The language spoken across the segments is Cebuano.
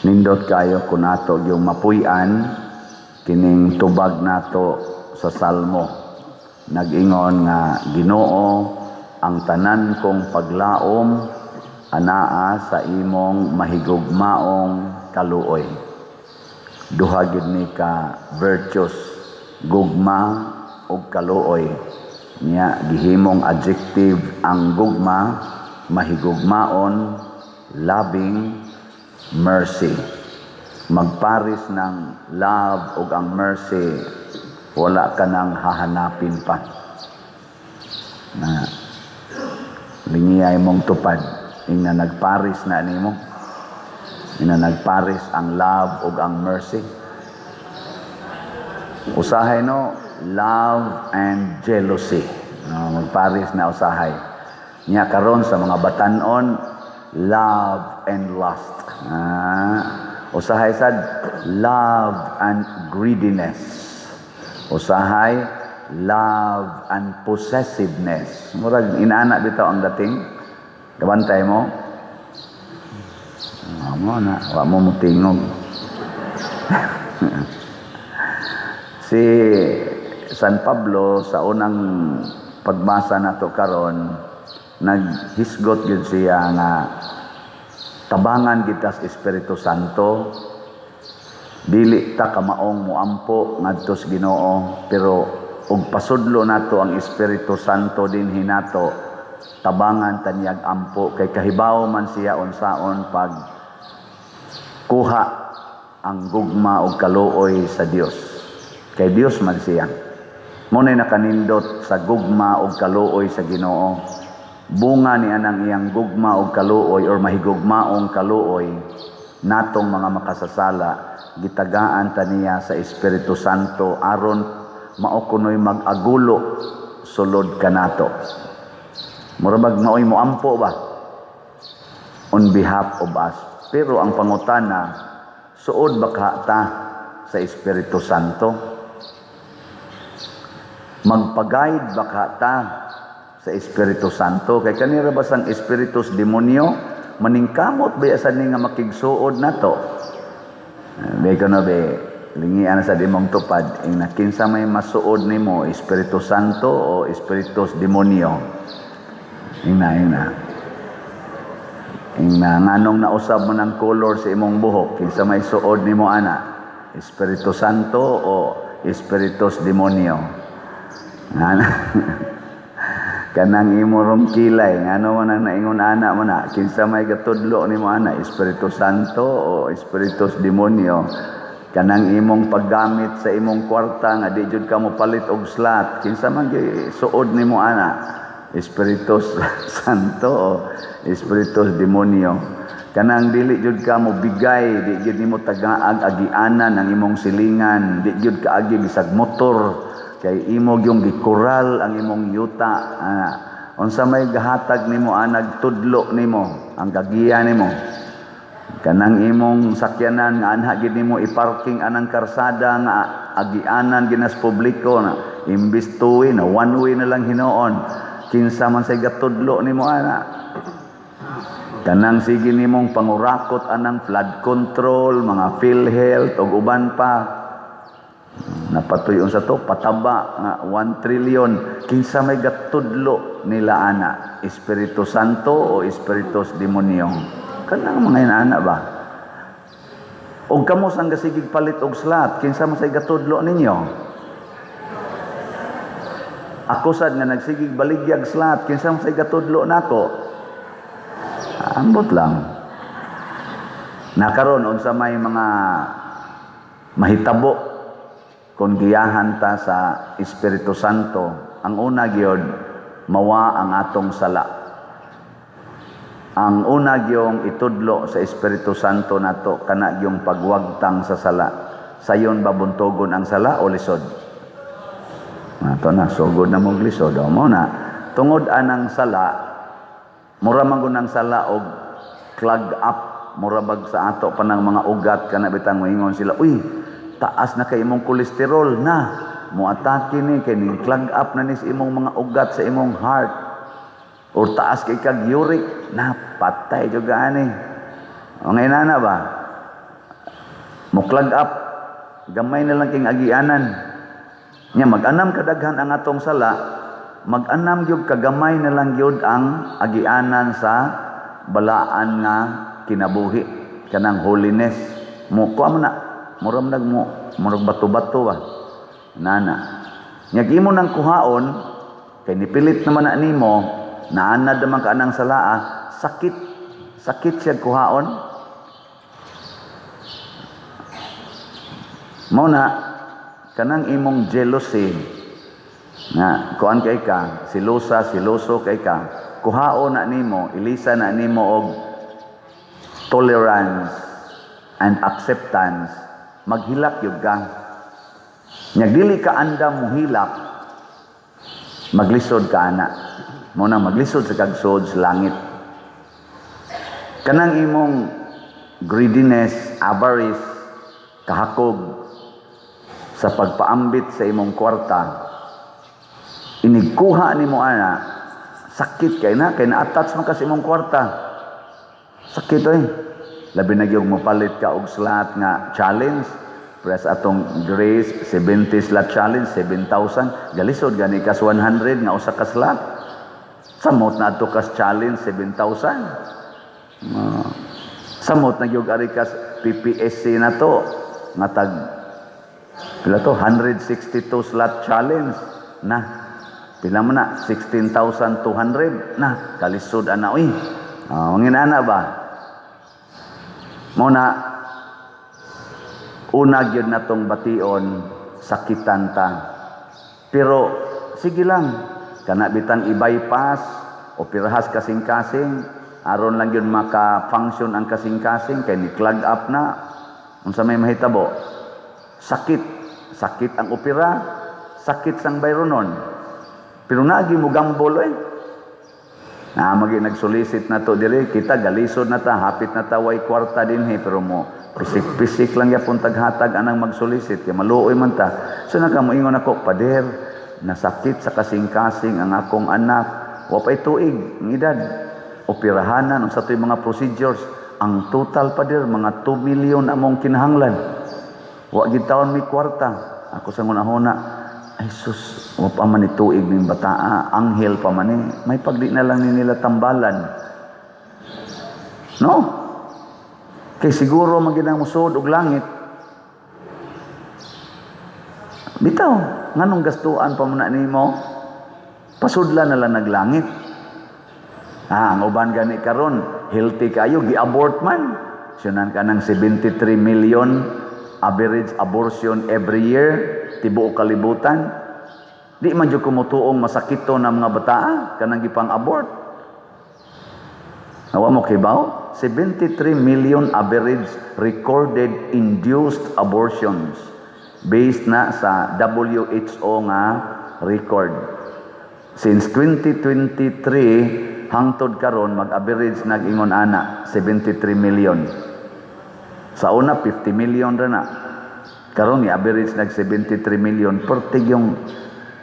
Nindot kayo kung ato yung mapuy-an kining tubag nato sa Salmo. Nag-ingon nga, "Ginoo, ang tanan kong paglaom anaa sa imong mahigugmaong kaluoy." Duha gid ni ka virtues, gugma ug kaluoy. Nya gihimong adjective ang gugma, mahigugmaon, loving mercy. Magparis ng love ug ang mercy, wala ka nang hahanapin pa. Na lingiyay mong tupad ingna nagparis na nimo. Ingna nagparis ang love ug ang mercy. Usahay no, love and jealousy. No, magparis na usahay. Nya karon sa mga batanon, love and lust. Usahay sad, love and greediness. Usahay, love and possessiveness. Murag inaana bitaw ang dating. Kabantay mo. Mo na, wa mo mutingog. Si San Pablo, sa unang pagbasa nato karon, naghisgot gyud siya nga tabangan kita sa Espiritu Santo. Dili ta kamaong muampo ngadto sa Ginoo, pero og pasudlo nato ang Espiritu Santo dinhi nato, tabangan ta niyag ampo kay kahibaw man siya unsaon pag kuha ang gugma og kaluoy sa Dios. Kay Dios man siya. Mo nay nakanindot sa gugma og kaluoy sa Ginoo. Bunga ni anang iyang gugma og kaluoy or mahigugmaong kaluoy natong mga makasasala, gitagaan ta niya sa Espiritu Santo aron mao kunoy mag-agulo sulod kanato. Mura bag maoy moampo ba on behalf of us. Pero ang pangutana, suod ba ka ta sa Espiritu Santo? Magpa-guide ba ka ta sa Espiritu Santo? Kay kanira ba sang espiritus demonyo, maningkamot ba sa ni nga makigsuod nato? Be ko no be, lingian sa imong tupad, ing kinsa may masuod nimo, Espiritu Santo o espiritus demonyo? Ingna, ingna. Ingna, nganong nausab mo ng color sa imong buhok, kinsa may suod nimo ana? Espiritu Santo o espiritus demonyo? Ngana. Kanang imo rong kilay, ngano man ang naingon ana mo na, kinsa may gatudlo nimo ana, Espiritu Santo o espiritus demonyo? Kanang imong paggamit sa imong kwarta nga di jud ka mo palit og slot, kinsa man gi suod nimo ana? Espiritus Santo o espiritus demonyo? Kanang dili jud ka mo bigay, di jud nimo tagaag agianan ang imong silingan, di jud ka agi bisag motor kay imo gyung gikural ang imong yuta ana. Unsa may gahatag nimo anag tudlo nimo ang gagiya nimo? Kanang imong sakyanan nga anha gid nimo i-parking anang karsada nga agianan ginas publiko na imbis two way na one way na lang hinuon, kinsa man say gatudlo nimo ana? Kanang sige nimong pangurakot anang flood control, mga PhilHealth ug uban pa, napatuy sa to pataba nga 1 trillion, kinsa may gatudlo nila ana, Espiritu Santo o espiritus demonyo? Kanang mga inaana ba? Og kamo sang gasigig palit og slot, kinsa man say gatudlo ninyo? Ako sad nga nagsigig baligyag slot, kinsa man say gatudlo nako? Ambot lang. Nakaron, unsa may mga mahitabo kung giyahan ta sa Espiritu Santo? Ang una gyud, mawa ang atong sala. Ang una gyung itudlo sa Espiritu Santo nato kana gyung pagwagtang sa sala. Sayon ba buntogon ang sala o lisod? Ato na sugod na mong lisod o mo na. Tungod anang sala, mura man gud ang sala og clog up, mura bag sa ato pa ng mga ugat kana bitang moingon sila, "Uy, taas na kay imong kolesterol na." Moatake ni kay ning clog up na ni sa imong mga ugat sa imong heart. Or taas kay kag uric na, patay jud ani. Mga inana ba? Mo clog up, gamay na lang king agianan. Nya mag-anam kadaghan ang atong sala, mag-anam gyud kagamay na lang gyud ang agianan sa balaan nga kinabuhi, kanang holiness. Mo kuha man na, mura man nag mo, murag bato-bato ba. Nana. Nya imo nang kuhaon kay nipilit naman na nimo, naanad naman ka anang salaa, sakit, sakit siya kuhaon. Mao na kanang imong jealousy nga kuan kay ka, silusa, siluso kay ka, kuhaon na nimo, ilisa na nimo og tolerance and acceptance, maghilak gyud ka. Nya dili ka andam mohilak, maglisod ka ana. Mao na maglisod sa kagsod sa langit. Kanang imong greediness, avarice, kahakog sa pagpaambit sa imong kwarta, inigkuha nimo ana, sakit kay na, kay na-attach man ka sa imong kwarta. Sakit oy. Labi na gyud mopalit ka og slot nga challenge. Press atong Grace 70 slot challenge 7,000, galisod gani kas 100 nga usa ka slot. Samot na adto kas challenge 7,000. Samot na gyud ari kas PPSC na to nga tag pila to, 162 slot challenge na pila man na, 16,200 na, kalisod ana oy. Mangin ana ba? Mao na una gyud natong bation, sakitan ta. Pero sige lang, kana bitang i-bypass o pirahas kasing-kasing, aron lang gyud maka-function ang kasing-kasing kay ni clog up na. Unsa may mahitabo? Sakit, sakit ang opera, sakit sang bayronon. Pero naagi mo gambol eh. Na magi nagsolicit na to diri, kita galisod na ta, hapit na ta way kwarta dinhi, pero mo pisik-pisik lang yapon taghatag anang magsolicit kay maluoy man ta. So nakamoingon ako, "Pader, nasakit sa kasing-kasing ang akong anak, wa pay tuig ang edad, operahanan, unsa to'y mga procedures, ang total, pader, mga 2 million among kinahanglan. Wa gid taon may kwarta." Ako sa ngunahuna, "Ay sus, wa pa man ni tuig ning bataa, anghel pa man ni, may pagdi na lang ni nila tambalan." No? Kay siguro man gid ang musod og langit. Bitaw, nganong gastuan pa man na nimo? Pasudla na lang naglangit. Ang uban gani karon, healthy kayo, gi-abort man. Sunan ka ng 73 million average abortion every year, tibuok kalibutan. Di man jud kumutuong masakito na mga bataa kanang gipang-abort. Nawa mo kibaw? 73 million average recorded induced abortions based na sa WHO nga record. Since 2023 hangtod karon, mag-average nag-ingon ana 73 million. Sa una 50 million ra na. Karon ni average nag 73 million pertig yung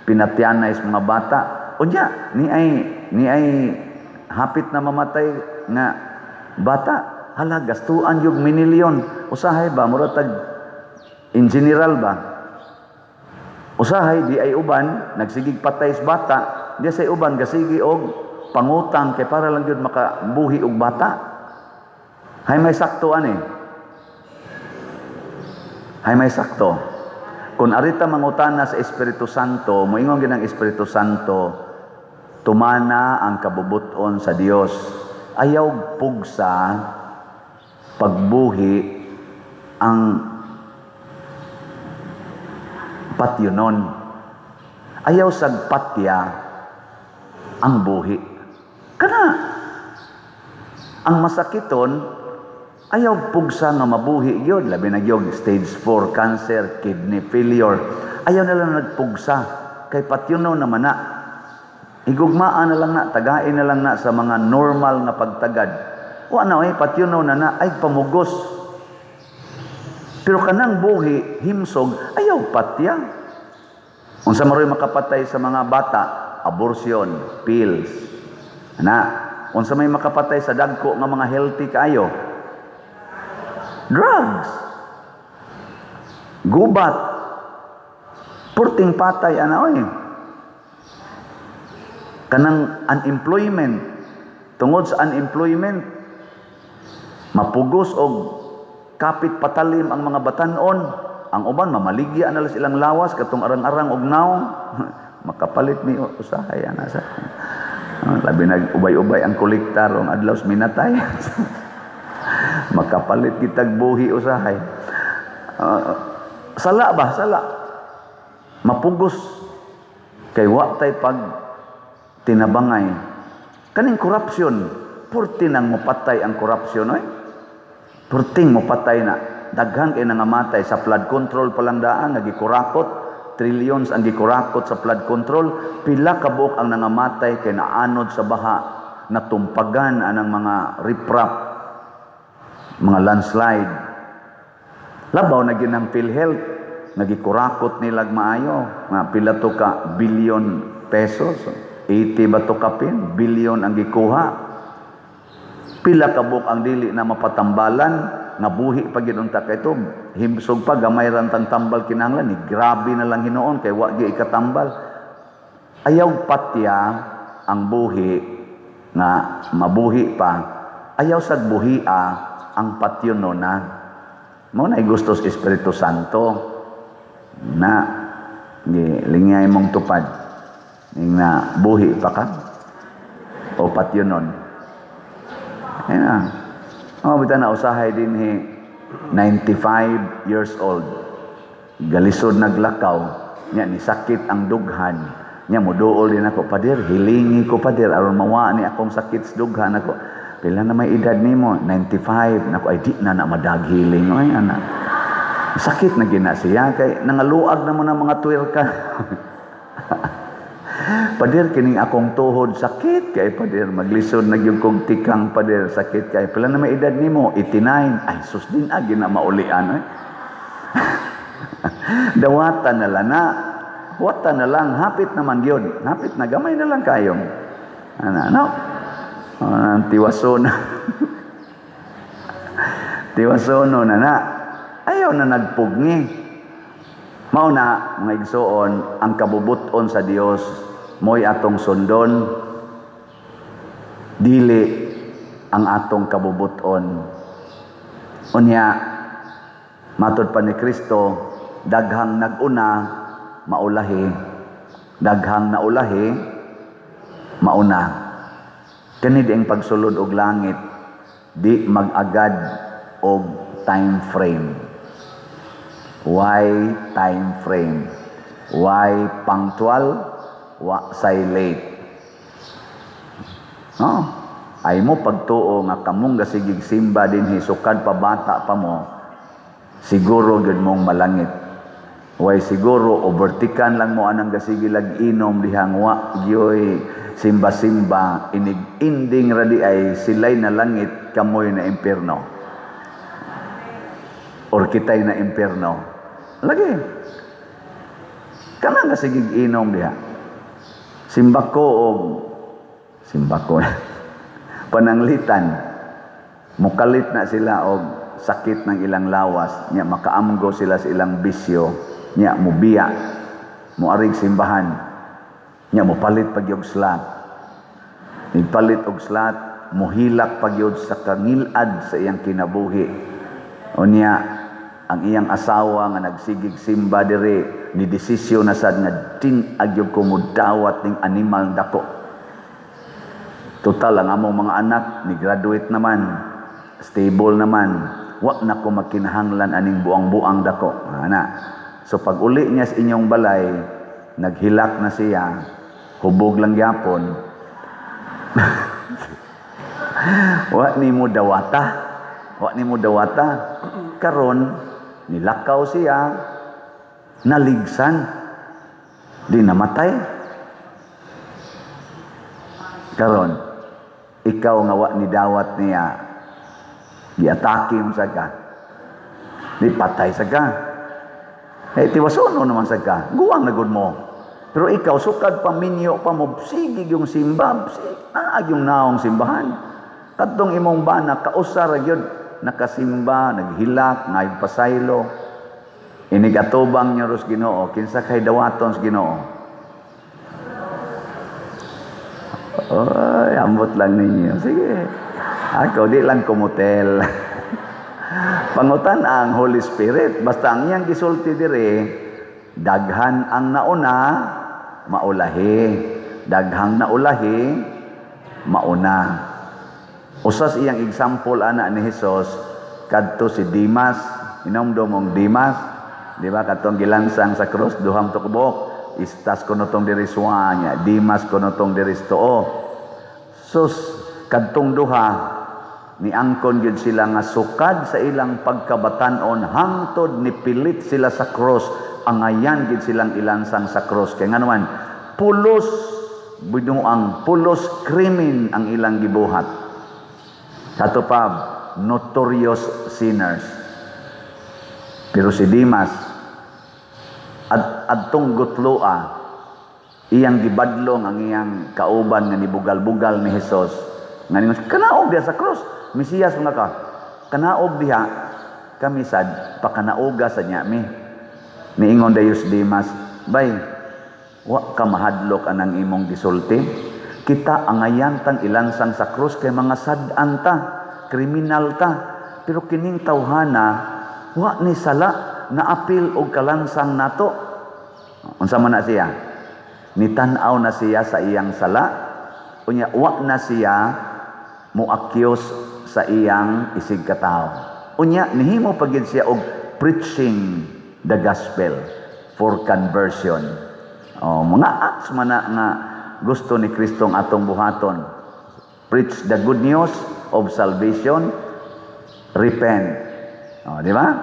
pinatyanay sa mga bata. Unya ni ay hapit na mamatay nga bata, hala, gastuan yung minilyon. Usahay ba mura tag in general ba? Usahay di ay uban nagsigig patay sa bata, di say uban gasigi og pangutang kay para lang gyud makabuhi og bata. Hay may sakto ani. Hay may sakto. Kung arita mangutana sa Espiritu Santo, moingon gyud ang Espiritu Santo, tumana ang kabubuton sa Dios. Ayaw pugsa pagbuhi ang patyonon. Ayaw sagpatya ang buhi. Kana ang masakiton, ayaw pugsa nga mabuhi gyud, labi na gyud stage 4 cancer, kidney failure. Ayaw na lang nagpugsa kay patyonon naman na. Higugmaan na lang na, tagain na lang na sa mga normal nga pagtagad. Wa na oy, patyonon na na, ay pamugos. Pero kanang buhi, himsog, ayaw patya. Unsa maroy makapatay sa mga bata? Abortion, pills. Ana, unsa may makapatay sa dagko nga mga healthy kaayo? Drugs. Gubat. Purting patay ana oy. Kanang unemployment. Tungod sa unemployment, mapugos og kapit patalim ang mga batanon. Ang uban mamaligya na lang silang lawas katong arang-arang og naong. Makapalit ni usahay ana sa. Labi nag ubay-ubay ang kolekta rong adlaw sa minatay. Makapalit kitag buhi usahay. Sala ba? Sala. Mapugos kay wa tay pag tinabangay. Kaning corruption, purti nang mopatay ang corruption oy. Purting mopatay na. Daghan kay nangamatay sa flood control pa lang daan nga gikurakot, trillions ang gikurakot sa flood control, pila ka buok ang nangamatay kay naanod sa baha, natumpagan anang mga riprap, mga landslide. Labaw na gyud ang PhilHealth, nagikurakot nilag maayo, nga pila to ka billion pesos, 80 ba to kapin, billion ang gikuha. Pila ka buok ang dili na mapatambalan, nga buhi pa gyud unta kay to, himsog pa gamay ra tang tambal kinahanglan ni grabe na lang hinuon kay wa gyud ikatambal. Ayaw patya ang buhi nga mabuhi pa, ayaw sad buhia ang patyon na. Mao na gusto sa Espiritu Santo na gi lingay mong tupad ning na buhi pa ka o patyonon. Ayun na. Oh, bitaw na usahay dinhi 95 years old. Galisod naglakaw, nya ni sakit ang dughan. Nya moduol din ako, "Pader, hilingi ko, pader, aron mawa ni akong sakit sa dughan ako." "Pila na may edad nimo?" "95." "Nako, ay di na na madaghiling oy ana." Sakit na gina siya kay nangaluag na mo ng mga tuwerka. "Pader, kining akong tuhod sakit kay, pader, maglisod na gyud kog tikang, pader, sakit kay." "Pila na may edad nimo?" "89." "Ay sus, din agi na maulian oy." Dawatan na lang na. Wata na lang, hapit naman gyud. Hapit na gamay na lang kayong. Ana, no? Tiwason. Tiwasono na na. Ayaw na nagpugni. Mao na, mga igsoon, ang kabubuton sa Dios mo'y atong sundon, dili ang atong kabubuton. Unya, matod pa ni Kristo, daghang nag-una, maulahi. Daghang naulahi, mauna. Kani di ang pagsulod og langit, di mag-agad og time frame. Why time frame? Why punctual? Wa say late. No? Ay mo pagtuo nga kamong gasigig simba dinhi sukad pa bata pa mo, siguro gyud mong malangit. Way siguro overtikan lang mo anang gasigi lag inom dihang wa gyoy simba-simba, inig ending ra di ay sila'y na langit, kamoy na impierno. Or kitay na impierno. Lagi. Kanang gasigig inom diha. Simbako og simbako pananglitan mukalit na sila og sakit ng ilang lawas nya makaamgo sila sa ilang bisyo, nya mubiya, muarig simbahan, nya mupalit pag og slot, nigpalit og slot, muhilak pagyud sa kangilad sa iyang kinabuhi. Unya ang iyang asawa nga nagsigig simba diri ni desisyon na sad nga tin-ag gyud ko mudawat ning animal dako. Total, ang among mga anak ni graduate naman, stable naman, wa na ko magkinahanglan aning buang-buang dako. Ana. So pag uli niya sa inyong balay, naghilak na siya, hubog lang gyapon. Wa nimo dawata. Wa nimo dawata. Karon nilakaw siya, naligsan, di namatay. Karon, ikaw nga wa ni dawat niya, giatake mo sa ka. Di patay sa ka. Eh, tiwasono naman sa ka. Guwang na gud mo. Pero ikaw, sukad pa minyo pa mo, sige yung simba, sige, naag yung naong simbahan. Kadtong imong bana, kausa ra gyud, nakasimba, naghilak, ngayong pasaylo. Inig atubang niyo ros Ginoo, kinsa kay dawaton sa Ginoo? Oy, ambot lang ninyo. Sige. Ako di lang kumutel. Pangutan ang Holy Spirit. Basta ang iyang gisulti dire, daghan ang nauna, maulahi. Daghang naulahi, mauna. Usas iyang example ana ni Hesus kadto si Dimas, inomdom mong Dimas, di ba katong gilansang sa krus duhang tukbok, istas kuno tong diri suwa niya, Dimas kuno tong diri tuo. Sus kadtong duha niangkon gyud sila nga sukad sa ilang pagkabatan-on hangtod nipilit sila sa cross, angayan gyud silang ilansang sa cross kay nganuman pulos binuang, pulos krimen ang ilang gibuhat. Kato pa, notorious sinners. Pero si Dimas adtong gutloa iyang gibadlong ang iyang kauban nga nibugal-bugal ni Hesus nga ningon, "Kanaog diha sa cross, Mesiyas mga ka, kanaog diha kami sad pakanaoga sa niya mi." Niingon dayos Dimas, "Bay, wa ka mahadlok anang imong gisulti? Kita angayan tang ilansang sa krus kay mga sad-an ta, kriminal ta, pero kining tawhana wa ni sala na apil og kalansang nato." Unsa man na siya? Nitan-aw na siya sa iyang sala, unya wa na siya moakyos sa iyang isig katawo. Unya nihimo pa gid siya og preaching the gospel for conversion. Oh, mga acts man na nga gusto ni Kristong atong buhaton. Preach the good news of salvation, repent. Oh, di ba?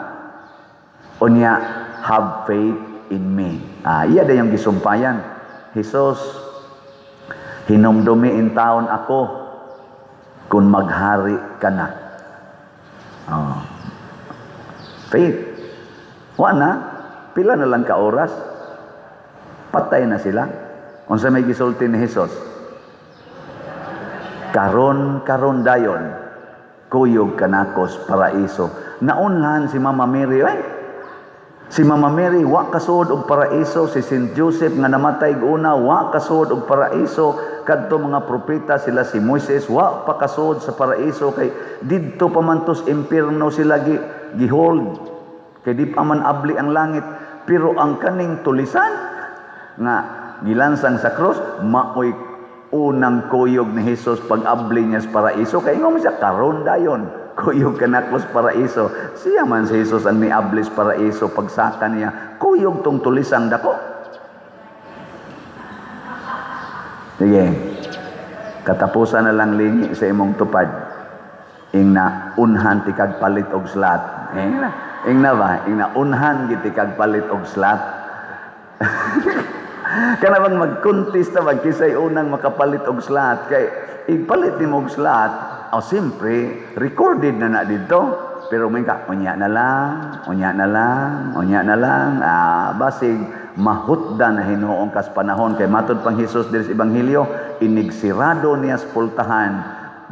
Unya, have faith in me. Ah, iya dayong gisumpayan. "Jesus, hinumdumi in taon ako kung maghari ka na." Oh. Faith. Wa na. Pila na lang ka oras. Patay na sila. Unsa may gisulti ni Jesus? "Karon karon dayon, kuyog kanako sa paraiso." Naunhan si Mama Mary, ay. Si Mama Mary wa kasuod og paraiso, si Saint Joseph nga namatay una wa kasuod og paraiso, kadto mga propeta sila si Moises wa pa kasuod sa paraiso kay didto pa man tos impierno sila gi gihold. Kay di pa man abli ang langit, pero ang kaning tulisan nga gilansang sa krus maoy unang kuyog ni Jesus pag abli niya sa paraiso, kay ingon siya, "Karon dayon kuyog kanako sa paraiso." Siya man si Jesus ang niabli sa paraiso, pagsaka niya kuyog tong tulisang dako. Sige, katapusan na lang lingi sa imong tupad, ing na unhan ti kag palit og slat. Ing na ba ing na unhan gid ti kag palit og slat. Kana bang magkontesta ba kisay unang makapalit og slat, kay igpalit nimo og slat, oh, siyempre recorded na na didto, pero may ka unya na lang, unya na lang, unya na lang, basig mahutda na hinuong kas panahon kay matud pang Hesus diri sa ebanghelyo, inigsirado niya sa pultahan,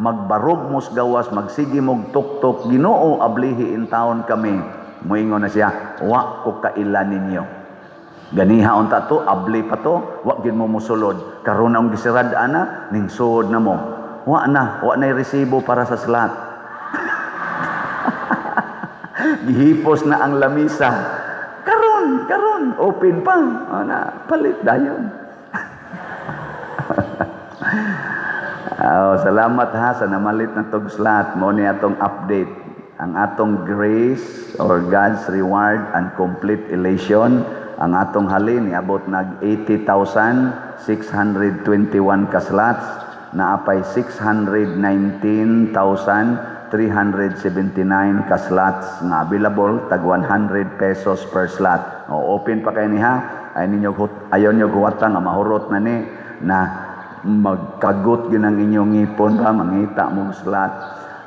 magbarog mos gawas, magsige mog tuktok, "Ginoo, ablihi in taon kami." Moingon na siya, "Wa ko kaila ninyo." Ganiha unta to, abli pa to, wa gid mo mosulod. Karon ang gisirad ana, ning suod na mo. Wa na, wa na resibo para sa slat. Gihipos na ang lamisa. Karon, karon, open pa. Ana, palit dayon. Oh, salamat ha sa namalit na tog slat. Mo ni atong update. Ang atong grace or God's reward and complete elation. Ang atong halin niabot nag 80,621 ka slots, naapay 619,379 ka slots nga available, tag 100 pesos per slot. O, open pa kay niha, ay ninyo ayon nyo huwata nga mahurot na ni na magkagot gyud ang inyong ngipon ba mangita mong slot.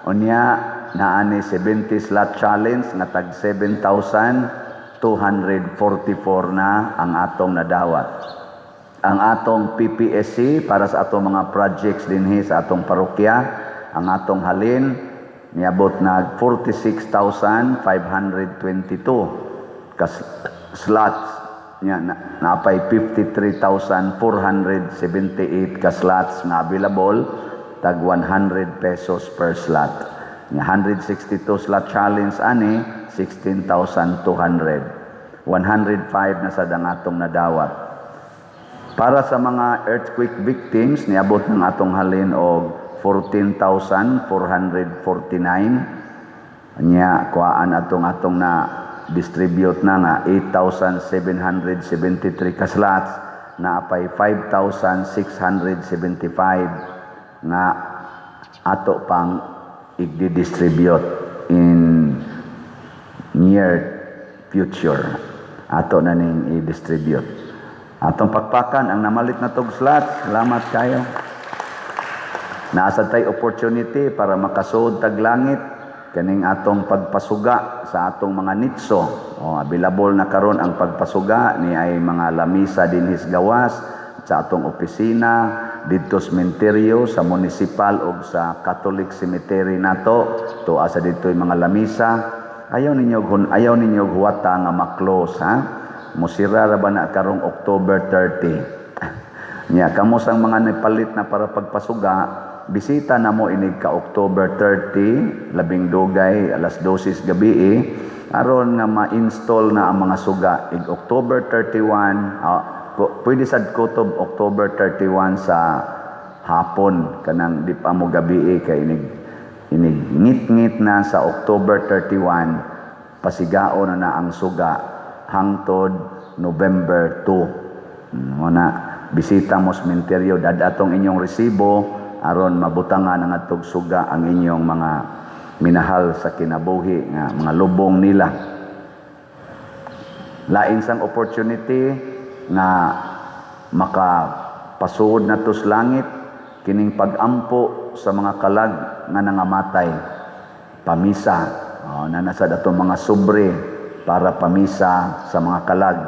Unya naani 70 slot challenge nga tag 7,244 na ang atong nadawat. Ang atong PPSC para sa atong mga projects dinhi sa atong parokya, ang atong halin niabot nag 46,522. Ka slots nya na, napay 53,478 ka slots nga available, tag 100 pesos per slot. Nya 162 slot challenge ani, 16,200. 105 na sad ang atong nadawat. Para sa mga earthquake victims, niabot ng atong halin og 14,449. Nya kuhaan atong atong na distribute na nga 8,773 ka slots, naapay 5,675 nga ato pang i-distribute in near future. Ato na ning i-distribute. Atong pakpakan ang namalit na tog slots. Salamat kayo. Naa sad tay opportunity para makasuod tag langit, kaning atong pagpasuga sa atong mga nitso. O, available na karon ang pagpasuga ni ay mga lamisa dinhis gawas sa atong opisina, didto sa sementeryo, sa municipal o sa Catholic cemetery nato. Tuwa sa didto mga lamisa. Ayaw ninyo huwata nga ma-close, ha. Musira ra ba na karong October 30. Nya kamo sang mga nipalit na para pagpasuga, bisita na mo inig ka October 30, labing dugay alas 12 gabi eh, aron nga ma-install na ang mga suga ig October 31. Pwede sad kutob October 31 sa hapon, kanang di pa mo gabi eh, kay inig inig ngit-ngit na sa October 31, pasigao na na ang suga hangtod November 2. Mo na bisita mo sa sementeryo, dad-a tong inyong resibo aron mabutangan ang atog suga ang inyong mga minahal sa kinabuhi nga mga lubong nila. Lain sang opportunity nga makapasuod na sa langit, kining pag-ampo sa mga kalag nga nangamatay, pamisa. Oh, na nasa atong mga sobre para pamisa sa mga kalag.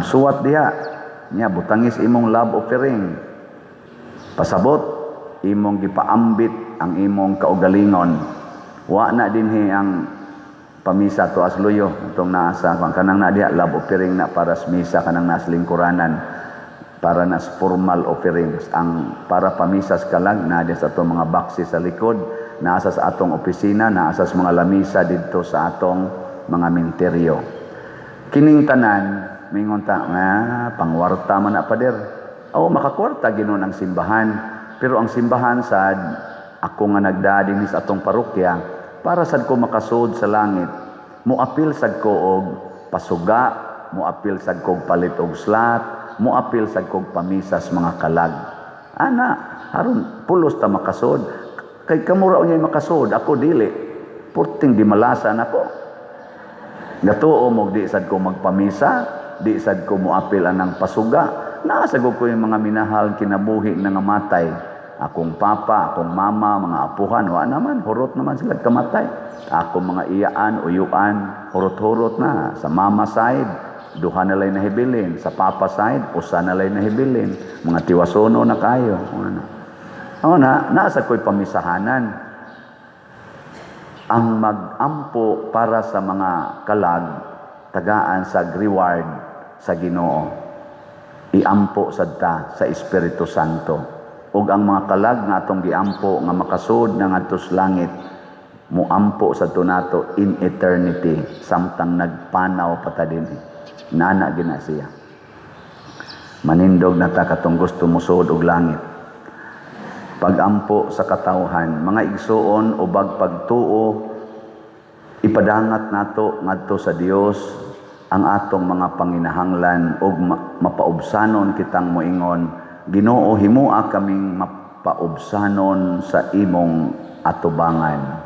Suwat diha nya, butangis imong love offering, pasabot imong gipaambit ang imong kaugalingon. Wa na dinhi ang pamisa to asluyo itong naa sa kanang na diha, love offering na para sa misa, kanang nas lingkuranan, para nas formal offerings. Ang para pamisa sa kalag na diha sa atong mga boxes sa likod, naa sa atong opisina, naa sa mga lamisa didto sa atong mga minteryo. Kining tanan, mingon ta nga pangwarta man na, pader. O, makakwarta ginon ang simbahan, pero ang simbahan sad, ako nga nagdadin sa atong parokya, para sad ko makasud sa langit, moapil sad ko og pasuga, moapil sad ko og palit og slot, moapil sad ko og pamisas mga kalag ana, aron pulos ta makasud. Kay kamo ra unyay makasud, ako dili, purting di malasan ako. Gatuo mo, di sad ko magpamisa, di sad ko moapil anang pasuga. Naa sad ko yung mga minahal kinabuhi na nga matay. Akong papa, akong mama, mga apuhan, wa naman, hurot naman sila kamatay. Akong mga iyaan, uyuan, hurot-hurot na. Sa mama side, duha na lay nahibilin. Sa papa side, usa na lay nahibilin. Mga tiwasono na kayo. Ano na, nasa ko'y pamisahanan. Ang magampo para sa mga kalag, tagaan sa reward sa Ginoo. Iampo sad ta sa Espiritu Santo. Ug ang mga kalag nga atong giampo nga makasud na ngadto sa langit, muampo sa nato in eternity samtang nagpanaw pa ta dinhi. Nana gina siya. Manindog na ta katong gusto musuod og langit. Pagampo sa katawhan, mga igsuon, ubag pagtuo, ipadangat nato ngadto sa Dios ang atong mga panginahanglan ug mapaubsanon kitang moingon, "Ginoo, himoa kaming mapaubsanon sa imong atubangan."